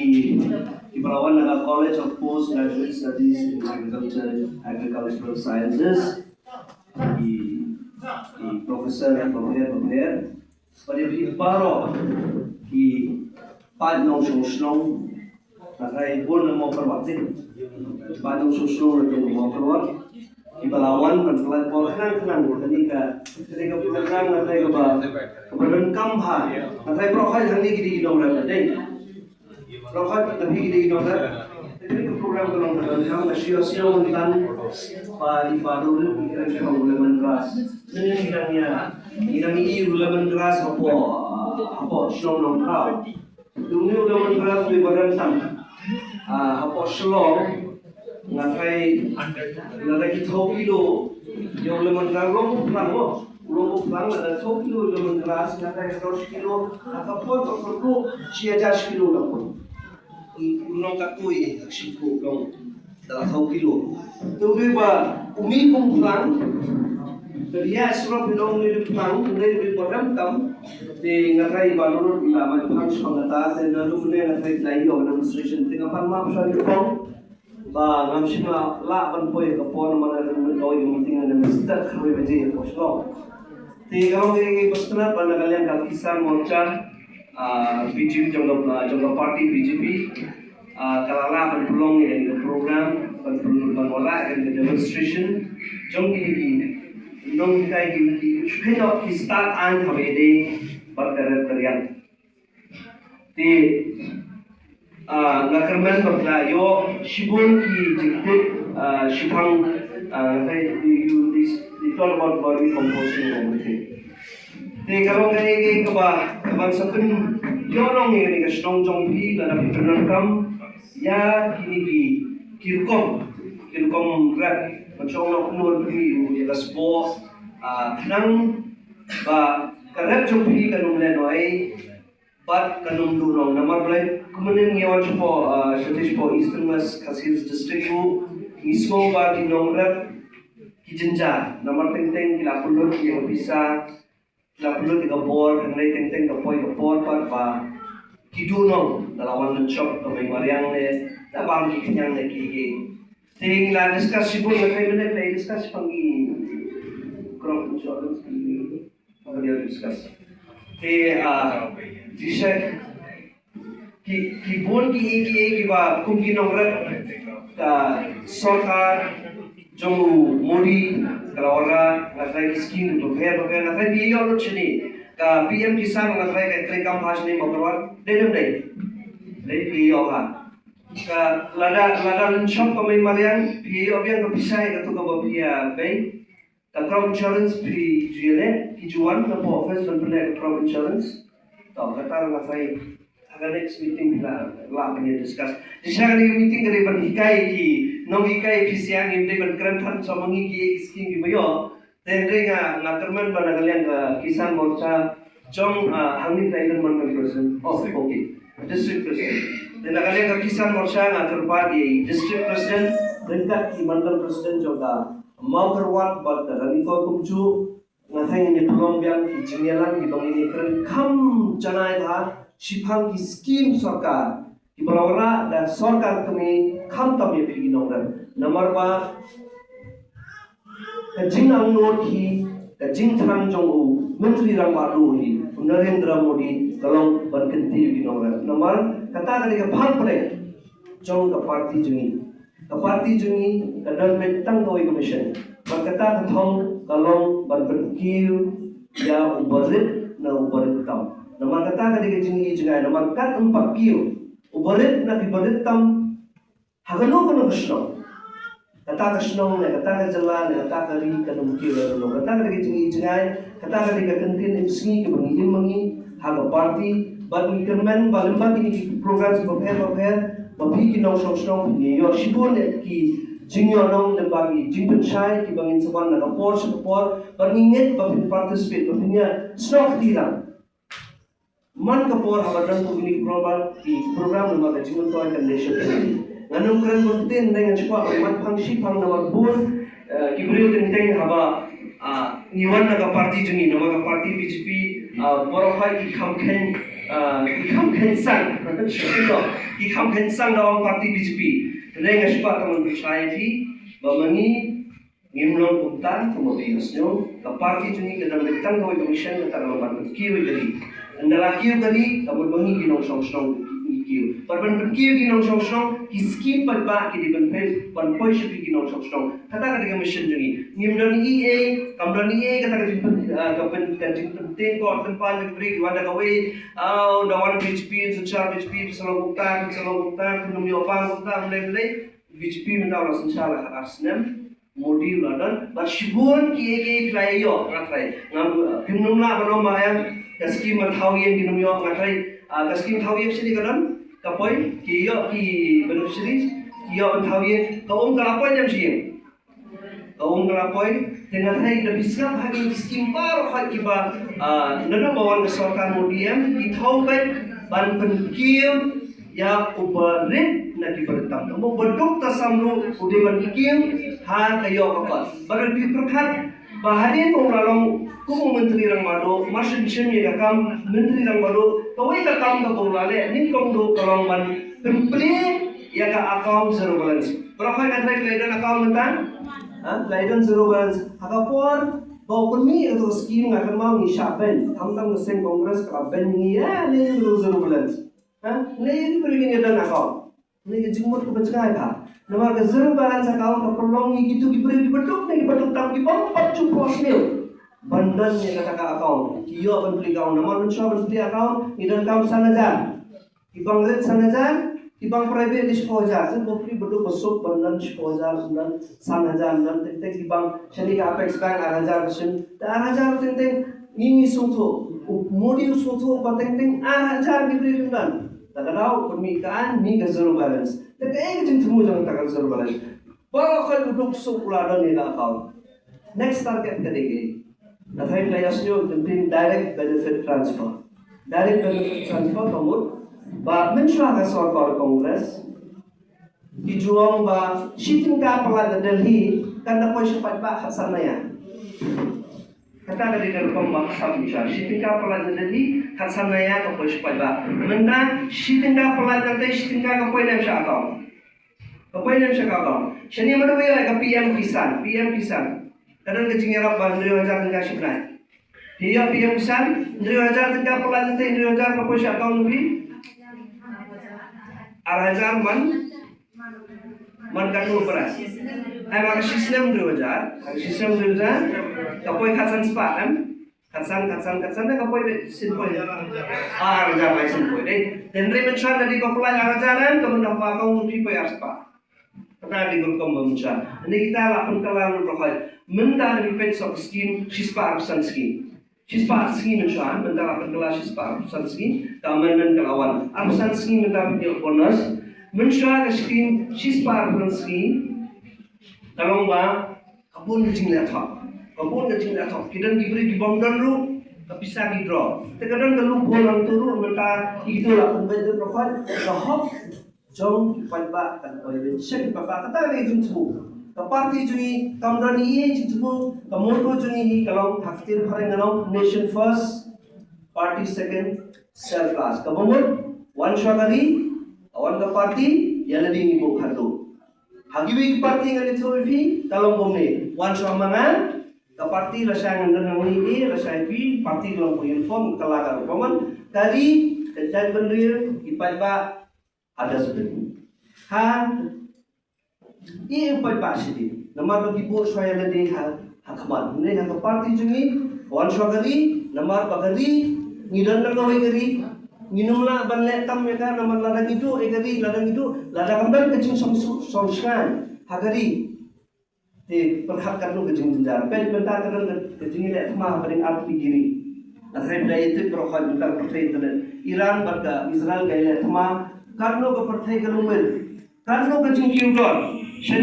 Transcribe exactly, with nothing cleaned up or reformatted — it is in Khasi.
Ki ba la wan na ka College of Post Graduate Studies in Agriculture, Agricultural Sciences, ki, ki professor bapher bapher, bad ïa phi baroh ki paid nongshong shnong, na ka bun na Mawkyrwat te, paid nongshong shnong na Mawkyrwat, ki ba la wan ban pynlait por khnang khnang kane ka, kane ka program, na ka ba, ka ba donkam bha, na ka baroh hangne ki dei ki nongrep dei. Baroh hangne ki dei ki nongrep. Kane ka program ka long ka donkam, ka shu ïohsngew mynta ba i Bah Dorit i kren shaphang u lemon grass. Ngi nang ïa, ngi nang ïohi u lemon grass hapoh, hapoh shnong Nongthaw. Une u lemon grass u ba donkam. Ah, hapoh Shillong, nga tharai, nga tharai ki thaw kilo ïa u lemon grass, long u phlang mo. Long u phlang, nga tharai thaw kilo lemon grass, nga tharai haduh shi kilo, ha ka por ka por shi hajar shi kilo ka por. U long ka tui, ka shimpu long. Da la thaw kilo. Te u dei ba u mih kum phlang. Te ïa surok u long u mih phlang, u dei u ba donkam. Te nga tharai ba nurut ïa la man phlang shong kata, te naduh mynne nga tharai la ïoh demonstration. Te nga pan map sha ïoh kong. Ba ngam shym la lah ban poi ka por namar nga dang doi ka meeting, nga dang start khatwei baje hapoh Shillong. Te ka long kaei kaei ba sngewtynnat ba na ka liang ka Kisan Morcha, ah, B J P jong ka, ah, jong ka party B J P, ah, ka la lah ban pynlong ïa ka program, ban pyn-, ban wallam ïa ka demonstration jong kine ki nonghikai, ki, ki, ki, ki start aiñ haba ïadei bad ka rep ka riang. Te, ah, nga kyrmen ba phi la ïoh shibun ki jingtip, ah, shaphang, ah, nga tharai you, you, this, you talk about vermicomposting and everything. Te ka long kaei kaei kaba, kaban sa pynïoh long ïa kane ka shnong jong phi, lada phi pyndonkam ïa kine ki, ki rukom, ki rukom rep, ban shong noh kumno phi ïa ka sboh, ah, khnang ba ka rep jong phi kan ym lehnohei, bad kan ym duh noh. Namar balei, kumne ngi wan shapoh, ah, shapoh Eastern West Khasi Hills District ruh, ngi sngew ba ki nongrep ki jynjar. Namar teng teng ki la pynlut ïa ka pisa, ki la pynlut ïa ka bor, hynrei teng teng ka poi ka por pat ba ki duh noh, da la wan lynshop ka mei mariang ne, da bam ki khñiang ne ki, ki. Te ngi la discuss shibun, nga tharai mynne ngi la discuss shaphang ki crop insurance ki. Ka dei discuss. Te, ah, te sha ki, ki bun ki, ki, ki ba kum ki nongrep ka sorkar jong u Modi ka la wanrah, nga tharai ki skim bapher bapher, nga tharai phi ïoh lut shane. Ka P M Kisan, nga tharai ka treikam ha shane Mawkyrwat, dei ne ym dei? Dei, phi ïoh ha. Ka lada, lada lynshop ka mei mariang, phi ïoh biang ka pisa ïa kato kaba phi ïa bei. Ka crop insurance phi ju ïaleh, ki ju wan na post office ban pynleh ka crop insurance. To, kata nga tharai ha ka next meeting phi lah, lah ban ïa discuss. Te sha kane ka meeting ka dei ban hikai ki nonghikai, phi sngewthuh, ngim dei ban kren than sha ma ngi ki, ki skim kiba ïoh. Te hynrei nga, nga kyrmen ba na ka liang ka Kisan Morcha jong, ah, hangne ka Eastern Mandal President. Oh, okay. District President. Te na ka liang ka Kisan Morcha nga kyrpad ïa i District President ryngkat ki Mandal President jong ka Mawkyrwat bad ka Ranikor kumjuh, nga tharai ngin ïa pynlong biang ki jingïalang kiba ngin ïa kren kham janai bha shaphang ki skim sorkar kiba la wanrah da sorkar kmie khamtam ïa phi ki nongrep. Namar ba ka jingangnud hi, ka jingthrang jong u Myntri Rangbah Duh hi, u Narendra Modi, ka long ban kyntiew ïa ki nongrep. Namar kata ka dei ka phang pdeng jong ka party jong ngi. Ka party jong ngi ka don beit tang kawei ka mission. Bad kata ka thong ka long ban pynkiew ïa u barit na u barit tam. Namar kata ka dei ka jingïohi jngai, namar kat ym pat kiew u barit na ki barit tam ha kano kano ka shnong, kata ka shnong ne kata ka jylla ne kata ka ri kan ym kiew ïa kano. Kata ka dei ka jingïohi jngai, kata ka dei ka kyntien im sngi kaba ngi im ma ngi ha ka party. Bad ngi kyrmen ba lyngba kine ki program bapher bapher ba phi ki nongshong shnong phin ïoh shibun ki jingïohnong lyngba ki jingpynshai kiba ngin sa wan na ka por sha ka por. Bad ngi ngeit ba phin participate, ba phin ïa snoh kti lang man ka por haba don kum kine ki program, ki program namar ka jingmyntoi kan dei sha phi. Ngan ym kren bun ktien, ngan shu kwah ban mat phang shi phang namar bun, eh, ki briew teng teng haba, ah, ngi wan na ka party jong ngi, namar ka party B J P, ah, baroh hi ki kham kheiñ Ah, ki kham khein sang, ki kham khein sang da ong party B J P. Te nga shu kwah ban pynshai ïa phi ba ma ngi ngim long kumta, kumba phi ïohsngew. Ka party jong ngi ka dang dei tang kawei ka mission, kata ka long ban pynkiew ïa ka ri. Ynda la kiew ka ri, ka mut ma ngi ki nongshong shnong ngi kiew. Bad ban pynkiew ki nongshong shnong, ki skim paidbah ki dei ban pyn, ban poi sha phi ki nongshong shnong. Kata ka dei ka mission jong ngi. Ngim don ei ei, kam don ei ei kata ka jingpyn, ah, ka pyn, ka jingpyntieng ko, pynpan jong ki briew, ki wan da kawei, ah, da wan B J P, synshar B J P, pynlong kumta, pynlong kumta, pynlong ïoh pang kumta, mlei mlei. B J P mynta u la synshar la khatar snem, Modi u la don, bad shibun kiei kiei ki la ïoh, nga tharai. Ngam, kim nang lah ban ong ba ïa ka skim thaw ïing kim nang ïoh, nga tharai. Ah, ka skim thaw ïing shini ka don, ka poi, ki ïoh ki beneficiaries, ki ïoh ban thaw ïing, ka um ka la poi ne em shi ïing. Ka um ka la poi, te nga tharai da phi sngap ha ki skim baroh kiba, ah, naduh ba wan ka sorkar Modi em, ki thaw peit ban pynkiew ïa u barit na ki barit tam. Mo ba duk ta sam ruh u dei ban kiew ha ka ïoh ka kot. Ba dei pyrkhat ba hadien ba u la long kum u Myntri Rangbah Duh, mar shu shim ïa ka kam Myntri Rangbah Duh, kawei ka kam kaba u la leh nyngkong duh ka long ban pynplie ïa ka account zero balance. Baroh khoit nga tharai ki la don account mynta? Ha? Ki la don zero balance. Ha ka por ba u pynmih ïa ka skim, nga kynmaw ngi shah beiñ. Khamtam ka seng Congress ka la beiñ ngi ïa, ne zero, zero balance. Ha? Ne ïa ki briew ki don account. Ne ka jingmut kaba jngai bha. Namar ka zero balance account ka pynlong ïa kito ki briew kiba duk ne kiba duk tam, kibym pat ju poi sniew ban don ïa kata ka account. Ki ïoh ban plie account. Namar mynshuwa ban plie account ngi donkam san hajar. Ki bank rit san hajar, ki bank private dei shiphew hajar. Shen ba phi ba duk ba suk ban don shiphew hajar, ban don san hajar, ban don teng teng. Ki bank, shane ka Apex Bank ar hajar ka shim. Te ar hajar teng teng ngi, ngi sngewthuh. U Modi u sngewthuh ba teng teng ar hajar ki briew kim don. Te ka daw pynmih ka aiñ, mih ka zero balance. Te kaei ka jingthmu jong kata ka zero balance? Baroh khoit u duk suk u la don ïa ka account. Next target ka dei kaei? Nga tharai phi la ïohsngew ka ktien direct benefit transfer. Direct benefit transfer ka mut ba mynshuwa ka sorkar Congress ki ju ong ba shi tyngka pyllait na Delhi kan da poi sha paidbah khatsan naya. Kata ka dei ka rukom ba ka sap mynshuwa. Shi tyngka pyllait na Delhi khatsan naya ka poi sha paidbah. Mynta shi tyngka pyllait na Delhi, shi tyngka ka poi ne em sha account? Ka poi ne em sha ka account? Shane mynta ba ïoh ka P M Kisan, P M Kisan. Ka don ka jingïarap ba hynriew hajar tyngka shi bnai. Phi ïoh P M Kisan, hynriew hajar tyngka pyllait na Delhi, hynriew hajar ka poi sha account jong phi? Ar hajar man, man katno para? Ai ma ka shi snem hynriew hajar, ka shi snem hynriew hajar, ka poi khatsan spah, em? Khatsan, khatsan, khatsan, ka poi beit shisien poi. Ar hajar lai shisien poi. Dei, hynrei mynshuwa lada dei ba pyllait ar hajar, em, ka mynta ha account jong phi poi ar spah. Kata dei ka rukom ba mynshuwa. Hynrei kita la pynkylla lut ba hoi. Mynta lada phi peit sa ka skim, shispah arphew san sngi. Shispah sngi mynshuwa, mynta la pynkylla shispah arphew san sngi, ka amendment ka la wan. Arphew san sngi mynta phi ïoh bonus. Mynshuwa ka skim shispah arphew san sngi ka long ba ka bun ka jingleh thok. Ka bun ka jingleh thok. Ki don ki briew ki bym don ruh ka pisa ki draw. Te ka don ka loophole hangto ruh, mynta kito la pynbeit lut ba hoi. Ka hok jong ki paidbah kan poi beit sha ki paidbah. Kata ka dei ka jingthmu. Ka party jong ngi kam don ei ei jingthmu, ka motto jong ngi hi ka long, ha ka ktien phareng ka long nation first, party second, self last. Kaba mut wan shuwa ka ri, wan ka party, ïa lade ngi buh khadduh. Ha kiwei ki party ngan ïathuh ïa phi, ka long kumne. Wan shuwa ma nga, ka party lashai ngan don hangne, lashai phi, party ka long ka uniform, ka la ka rukom. Ka ri, ka jaitbynriew, ki paidbah, ha dustbin. Ha, i u paidbah shadien. Namar ba ki buh shuwa ïa lade ha, ha khmat. Ne ha ka party jong ngi, wan shuwa ka ri, namar ba ka ri, ngi don na kawei ka ri, ngim lah ban leh tam ïa ka, namar lada ngi duh ïa ka ri, lada ngi duh, lada kam don ka jingsngewsih, sngewsih ha ka ri. Te pyrkhat katno ka jingjynjar. Peit mynta ka don ka, ka jingïaleh thma hapdeng artylli ki ri. Hynrei phi da ïatip baroh khoit mynta ka pyrthei internet. Iran bad ka Israel ka ïaleh thma. Katno ka pyrthei ka lum mih. Katno ka jingkiew don. Shane